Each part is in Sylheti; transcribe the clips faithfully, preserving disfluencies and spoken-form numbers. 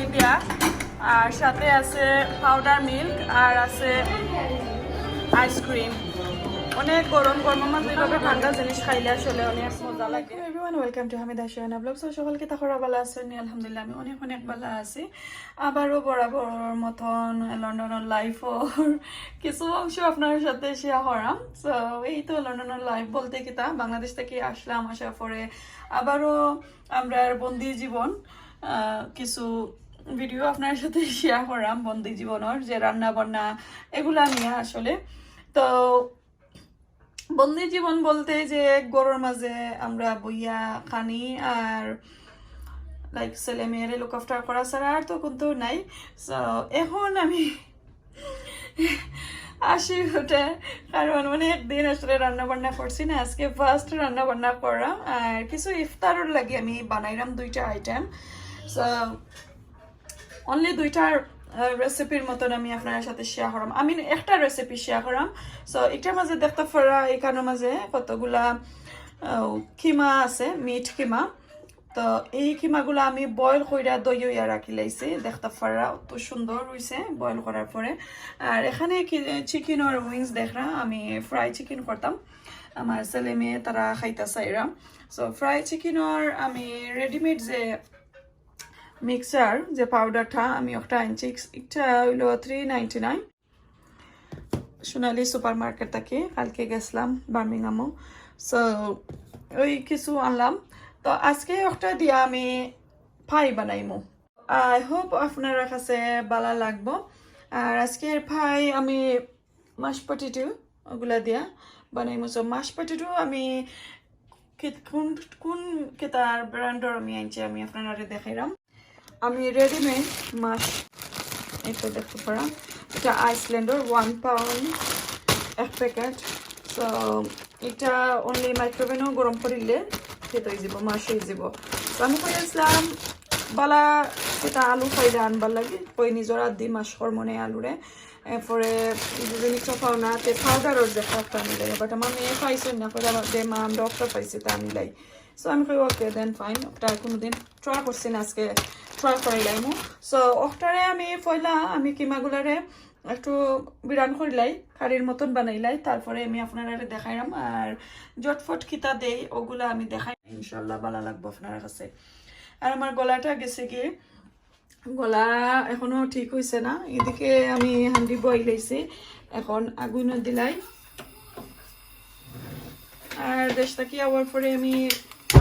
দিয়া, আর সাথে আছে পাউডার মিল্ক আর আছে আইসক্রিম। অনেক গরম গরমের মাঝে এইভাবে ঠান্ডা জিনিস খাইলে আসলে অনেক মজা লাগে। Everyone, welcome to Hamida Shohana Vlogs। So, সকল কিতা খবর, ভালা আছইন নি? আলহামদুলিল্লাহ, আমি অনেক অনেক ভালা আছি। আবারও বরাবর মতন লন্ডনের লাইফর কিছু অংশ আপনার সাথে শেয়ার করাম। So, এই তো লন্ডনের লাইফ বলতে কিতা, বাংলাদেশ থাকি আসলাম, আসার পরে আবারও আমরার বন্দি জীবন, আহ, কিছু ভিডিও আপনার সাথে শেয়ার করাম বন্দি জীবনের, যে রান্না বান্না এগুলা নিয়া আসলে। তো বন্দি জীবন বলতে যে ঘরর মাঝে আমরা বইয়া খানি আর, লাইক, ছেলে মেয়েরে লুক আফটার করা ছাড়া আর তো কুন্তা নাই। So, এখন আমি আসি উঠে, কারণ অনেক দিন আসলে রান্না বান্না করছি না, আজকে ফার্স্ট রান্না বান্না করাম। আর কিছু ইফতারর লাগি আমি বানাইলাম দুইটা আইটেম। So, অনলি দুইটার রেসিপির মতন আমি আপনার সাথে শেয়ার করাম। আমি একটা রেসিপি শেয়ার করাম। So, এটার মাঝে দেখতা পাররা, এখানর মাঝে কতগুলা আহ, কিমা আছে, মিট কিমা। তো এই কিমাগুলা আমি বয়েল কইরা দই অইয়া রাখি লাইছি, দেখতা পাররা অত সুন্দর অইছে বয়েল করার পরে। আর এখানে চিকেনর উইংস দেখরা, আমি ফ্রাই চিকেন করতাম, আমার ছেলে মেয়ে তারা খাইতা চাইরা। So, ফ্রাই চিকেনর আমি রেডিমেড যে মিক্সচার, যে পাউডারটা আমি একটা আনছি, একটা অইলো থ্রি নাইনটি নাইন, সোনালী সুপার মার্কেট থাকি, কালকে গেছিলাম বার্মিংহামও। So, ওই কিছু আনলাম। তো আজকে একটা দিয়া আমি পাই বানাইমু। I hope আপনারা কাছে ভালা লাগবো। আর আজকের পাই আমি মাশ পটেটো ওগুলা দিয়া বানাইমু। So, মাশ পটেটো আমি কি-, কোন, কোন কিতার ব্র্যান্ডর আমি আনছি, আমি আপনারারে দেখাইরাম। আমি রেডিমেড মাশ, এটা দেখতে পারা, এটা আইসল্যান্ডর ওয়ান পাউন্ড এক প্যাকেট। So, এটা অনলি মাইক্রোওয়েভও গরম করিলে খেতে অই যাব, মাশ অই যাব। So, আমি কই আছিলাম, বালা এটা আলু পাইলে আনবার লাগি, কই নিজর আদি মাশ কর মনে আলুরে। এরপরে যদি চপাও না, তে পাউডারর যে একটা আনিলাই। But আমার মেয়ে পাইছে না, করে আমার যে মা, আমরা একটা পাইছি, তা আনিলাই। So আমি কই, "Okay, then fine, একটা কোনোদিন ট্রাই করছি না, আজকে ট্রাই করিলাইমু।" So ওটারে আমি পয়লা, আমি কিমাগুলারে একটু বিরান করিলাই, কারির মতন বানাইলাই, তারপরে আমি আপনারারে দেখাইলাম। আর ঝটফট কিতা দেই, ওগুলা আমি দেখাই, ইনশাল্লাহ ভালা লাগবো আপনার কাছে। আর আমার গলাটা গেছে কি, গলা এখনো ঠিক হইছে না। এদিকে আমি হান্ডি বই লাইছি, এখন আগুনও দিলাই। আর দেশ থাকি আওয়ার পরে আমি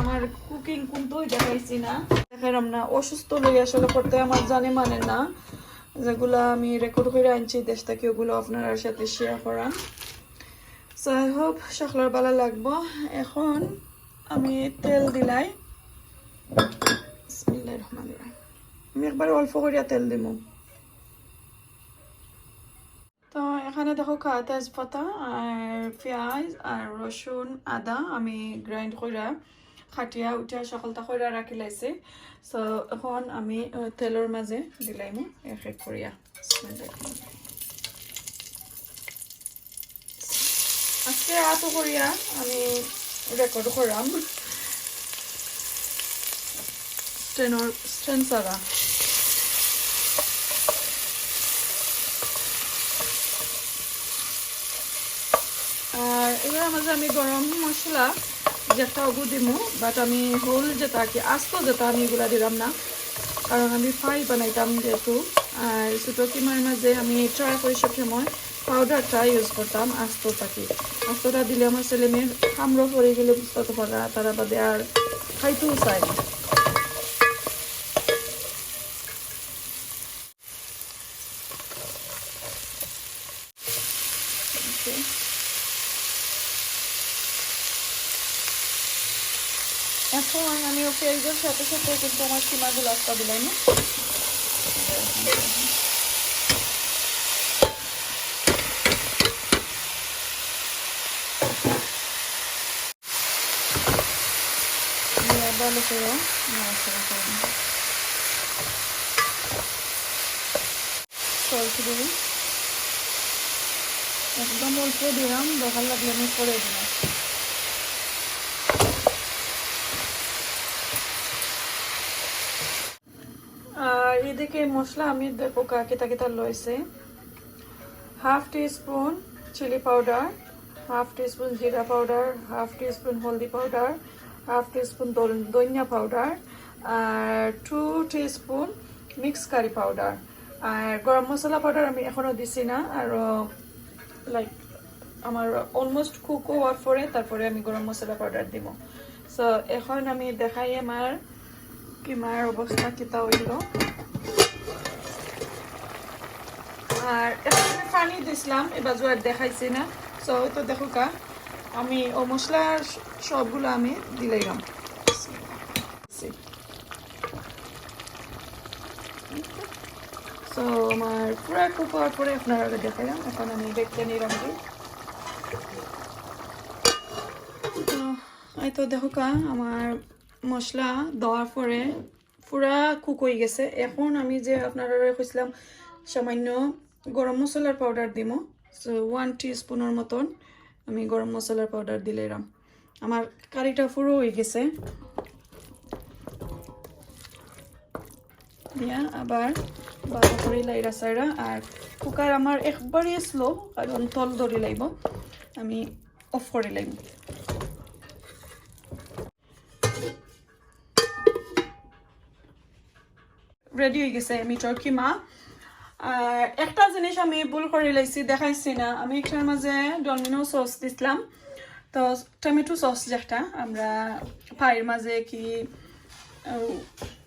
আমার কুকিং কুন্তাউ দেখাইছি না, দেখাইলাম না। অসুস্থ লই আসলে করতে আমার জানে মানে না, যেগুলা আমি রেকর্ড করে আনছি দেশ থাকি, ওগুলা আপনারার সাথে শেয়ার করা। So I hope সকলর ভালা লাগবো। এখন আমি তেল দিলাই, বিসমিল্লাহির রহমানির রহিম। আমি একবারে অল্প করিয়া তেল দিমু। তো এখানে দেখো, কা তেজপাতা আর পিয়াজ আর রসুন, আদা আমি গ্রাইন্ড কইরা, কাটিয়া উঠিয়া সকলতা কইরা রাখি লাইছি। So এখন আমি, আহ, তেলর মাঝে দিলাইমু এক এক করিয়া। আজকে এত করিয়া আমি রেকর্ড করাম স্ট্রেনর, স্ট্রেন ছাড়া। আর এবার আমার যে আমি গরম মশলা যেটা ওগু দিমু, but আমি হোল যেটা আর কি, আস্ত যেটা, আমি এগুলা দিলাম না, কারণ আমি ফ্রাই বানাইতাম যেহেতু। আর ছোটো কিমার মাঝে আমি ট্রাই করি সব সময় পাউডারটা ইউজ করতাম, আস্ত থাকি। আস্তটা দিলে আমার ছেলে মেয়ের কামড় পড়ে গেলে বুঝতে তো পারা, তারা বাদে আর খাইতেও চায় না। এখন আমি ওকে একদম সাথে সাথে কিন্তু আমার সীমাগুলো আস্তা দিলাই না। ভালো করে নাড়াচাড়া করে নিই। সল্ট দিই, একদম অল্প দিলাম, দরকার লাগলে আমি পরে দিলাম। আর এদিকে মশলা আমি দেখো কা কিতা কিতা লইছি। হাফ টি স্পুন চিলি পাউডার, হাফ টি স্পুন জিরা পাউডার, হাফ টি স্পুন হলদি পাউডার, হাফ টি স্পুন ধনিয়া পাউডার, আর টু টি স্পুন মিক্স কারি পাউডার। আর গরম মশলা পাউডার আমি এখনো দিছি না, আর লাইক আমার অলমোস্ট কুক হওয়ার পরে তারপরে আমি গরম মশলা পাউডার দিব। সো এখন আমি দেখাই আমার কিমার অবস্থা কিতা হইল। আর এখন আমি পানি দিছিলাম, এবার আর দেখাইছি না। সো তো দেখো কা, আমি ও মশলা স- সবগুলো আমি দিলাইলাম। সো আমার পুরা কুক হওয়ার পরে আপনারা দেখাইলাম। এখন আমি দেখতে নিলাম কি। তো এই তো দেখো কা, আমার মশলা দেওয়ার পরে পুরা কুক হয়ে গেছে। এখন আমি যে আপনারা কইছিলাম সামান্য গরম মশলার পাউডার দিমু, সো ওয়ান টি স্পুনের মতন আমি গরম মশলার পাউডার দিলাইলাম। আমার কারিটা পুরো হয়ে গেছে। দিয়া আবার ভালো করে লাইরা সাইরা। আর কুকার আমার একবারে স্লো, কারণ তল ধরি লাইব। আমি অফ করে লাইব। রেডি হয়ে গেছে মিটর কিমা। আর একটা জিনিস আমি ভুল করে লাইছি, দেখাইছি না। আমি একটার মাঝে ডমিনো সস দিছিলাম, তো টমেটো সস যেটা আমরা পাইর মাঝে কি, আহ,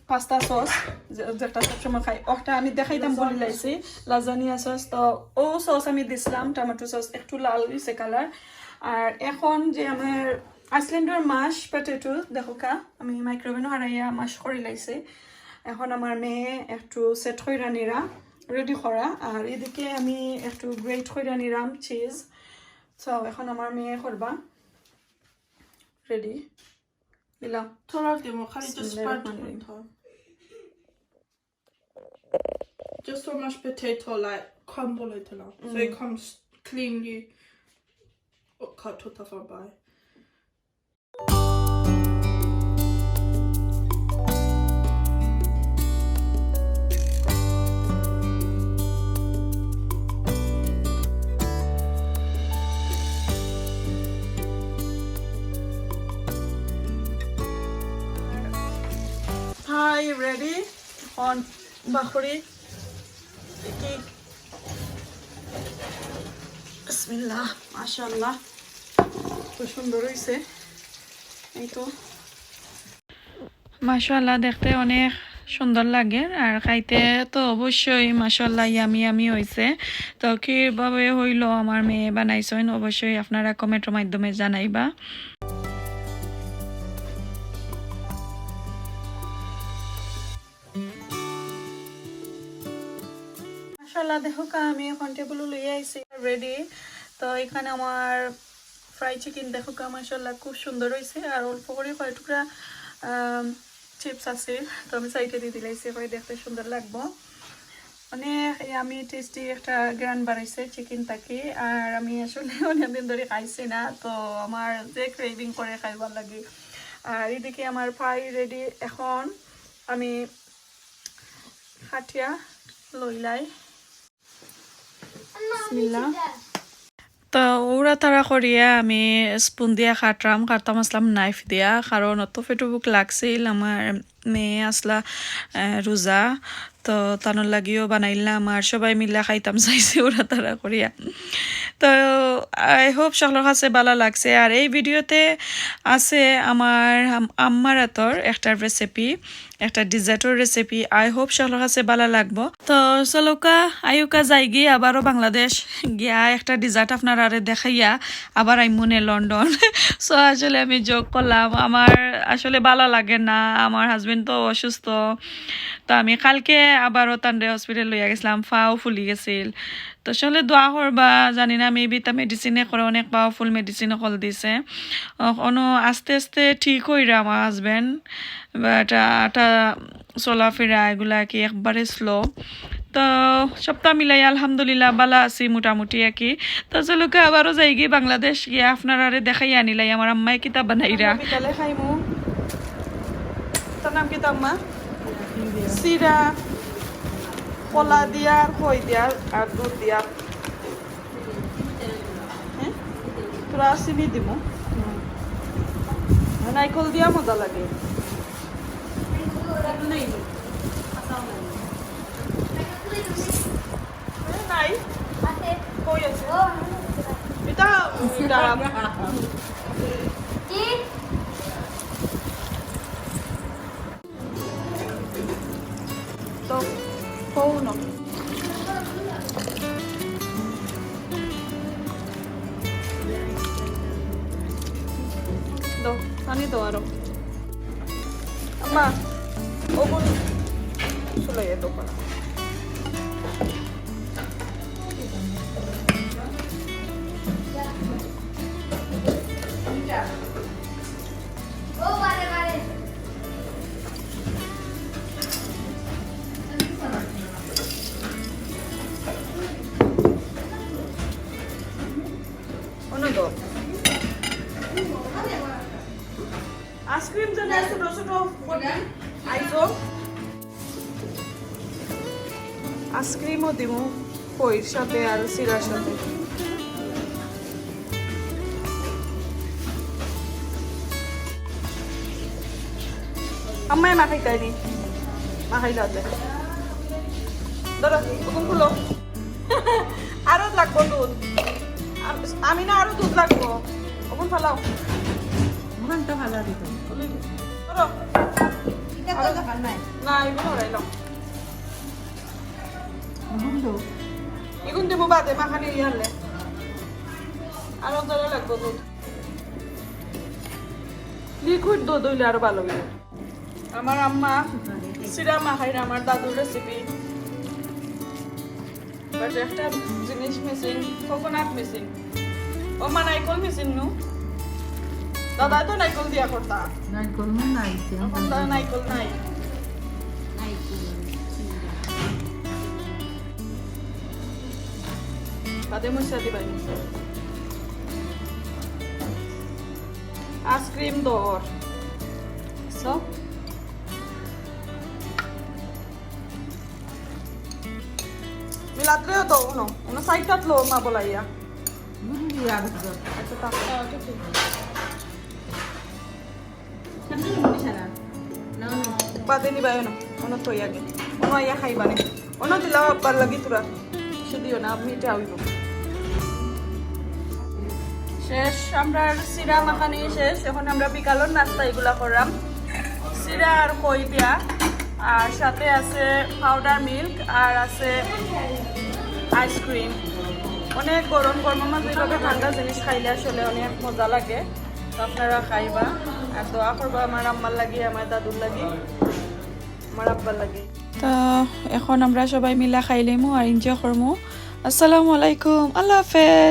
পাস্তা সস যে- যেটা সবসময় খাই, ওটা আমি দেখাইতাম ভুলি লাইছি, লাজানিয়া সস। তো ও সস আমি দিছিলাম, টমেটো সস একটু লাল হইছে কালার। আর এখন যে আমার আইসল্যান্ডের মাশ পটেটো দেখো কা, আমি মাইক্রোওয়েভে হারাইয়া মাশ করে লাইছি। এখন আমার মেয়ে একটু সেট কইরা নিরা, রেডি করা। আর এদিকে আমি একটু গ্রেট কইরা নিলাম চিজ। সো এখন আমার মেয়ে করবা। রেডি। দিলাম। Total demo, খালি just বিসমিল্লাহির রহমানির রহিম। Just so much potato, like, crumble it now. So it comes cleanly cut out of our bye. Hi, ready? এখন বাখরি কি, বিসমিল্লাহ, মাশাআল্লাহ, খুব সুন্দর হইছে। এই তো। মাশাআল্লাহ, দেখতে অনেক সুন্দর লাগে, আর খাইতে তো অবশ্যই মাশাআল্লাহ ইয়ামি ইয়ামি হইছে। তো কিভাবে হইলো আমার মেয়ে বানাইছইন, অবশ্যই আপনারা কমেন্টের মাধ্যমে জানাইবা। মাশাআল্লাহ, দেখো কা, আমি এখন টেবিল লইয়া আইছি, রেডি। তো এখানে আমার ফ্রাই চিকেন দেখো কা, মাশাআল্লাহ, খুব সুন্দর হইছে। আর অল্প করে কয় টুকরা, আম, চিপস আছে, তো আমি সাইডে দিয়ে দিলাইছি, করে দেখতে সুন্দর লাগবো। অনেক ইয়ামি টেস্টি একটা ঘ্রাণ বাড়াইছে চিকেন থাকি। আর আমি আসলে অনেকদিন ধরে খাইছি না, তো আমার যে ক্রেভিং করে খাইবার লাগি। আর এদিকে আমার ফ্রাই রেডি, এখন আমি কাটিয়া লইলাই। বিসমিল্লাহ। তো উড়াতাড়া করিয়া আমি স্পুন দিয়া কাটরাম, কাটতাম আসলাম নাইফ দিয়া, কারণ অত পেটো ভুক লাগছিল। আমার মেয়ে আসলা, আহ, রোজা, তো তানোর লাগিও বানাইলাম, আর সবাই মিলে খাইতাম চাইছি উড়াতাড়া করিয়া। তো I hope সকলর কাছে ভালা লাগছে। আর এই ভিডিওতে আছে আমার আম-, আম্মার আতর একটা রেসিপি, একটা ডেজার্টর রেসিপি। I hope সকলর কাছে ভালা লাগবো। তো চলুকা, আইউকা যাইগি আবারও বাংলাদেশ গিয়া একটা ডেজার্ট আপনারারে দেখাইয়া আবার আইমুনে লন্ডন। সো আসলে আমি জোক করলাম, আমার আসলে ভালা লাগে না, আমার হাজবেন্ড তো অসুস্থ। তো আমি কালকে আবারও তানরে হসপিটাল লইয়া গেছিলাম, পাও ফুলি গেছিল। তো আসলে দোয়া করবা, জানি না, মেবি তা মেডিসিনে করে, অনেক পাওয়ারফুল মেডিসিন হকল দিছে। অ-, অনো আস্তে আস্তে ঠিক হইরা আমার হাজবেন্ড, বাট আটা চলাফেরা এগুলা কি একবারে স্লো। তো সবটা মিলাই আলহামদুলিল্লাহ ভালা আছি মোটামুটি আর কি। তো চলুকা আবারও যাইগি বাংলাদেশ গিয়া আপনারারে দেখাই আনিলাই আমার আম্মায় কিতা বানাইরা। আমরা বিকালে খাইমু। তার নাম কিতা আম্মা? সিরা। কলা দিয়া আর খই দিয়া আর দুধ দিয়া। হ্যাঁ? থুড়া চিনি দিমু। হুম। নাইকল দিয়া মজা লাগে। নাই। কই আছে? এটা, এটা। তো, কও না। দাও, পানি দাও আরো। আম্মা, ওগুন চুলাইয়া দাও কলা। অনো দাও। আইসক্রিম যেন ছোট ছোট করি আইজো। আইসক্রিমও দিমু খইর সাথে আর চিরার সাথে। আম্মায় মাখাইতায় নি, মাখাইলা দে। ধরো, ওগুন খুলো। আরো লাগবো দুধ। আম-, আমি না, আরো দুধ লাগবো। ওগুন ফালাও। ওখান তো ফালা দিত। ধরো। এটা তো দরকার নাই। না, এগুন হরাইলাম। ওখান তো। এগুন দেবো বাদে, মাখানি ইয়ারলে। আরো ধরো লাগবো দুধ। লিকুইড দুধ হইলে আরো ভালো হইব। আমার আম্মা চিরা মাখাইর, আমার দাদুর রেসিপি। বাট একটা জিনিস মিসিং, কোকোনাট মিসিং। ও মা, নাইকল মিসিং নু? দাদা তো নাইকল দিয়া করতা। নাইকল না নাই, এখন দাদা নাইকল নাই। বাদে মশলা দিবা নি। আইসক্রিম দর। So, মিলাত্রেও তো উনো, উনো সাইডটাত লো মা বলাইয়া। বুঝলি আর একজন। আচ্ছা, তা। বাদে নিবায় না, উনো তো আগে। উনো আইয়া খাইবা নে। অন্য দিলাও আব্বার লাগি তোরা। কিছু দিও না, আপনি এটা হইব। শেষ, আমরা চিরা মাখানি শেষ। এখন আমরা বিকালের নাস্তা এগুলা করলাম। চিরা আর খই দিয়া, আর সাথে আছে পাউডার মিল্ক, আর আছে আইসক্রিম। অনেক গরম, গরমের মাঝে এইভাবে ঠান্ডা জিনিস খাইলে আসলে অনেক মজা লাগে। তো আপনারা খাইবা আর দোয়া করবা আমার আম্মার লাগি, আমার দাদুর লাগি, আমার আব্বার লাগি। তো এখন আমরা সবাই মিলা খাইলিমু আর এনজয় করমু। আসসালামু আলাইকুম, আল্লাহ হাফেজ।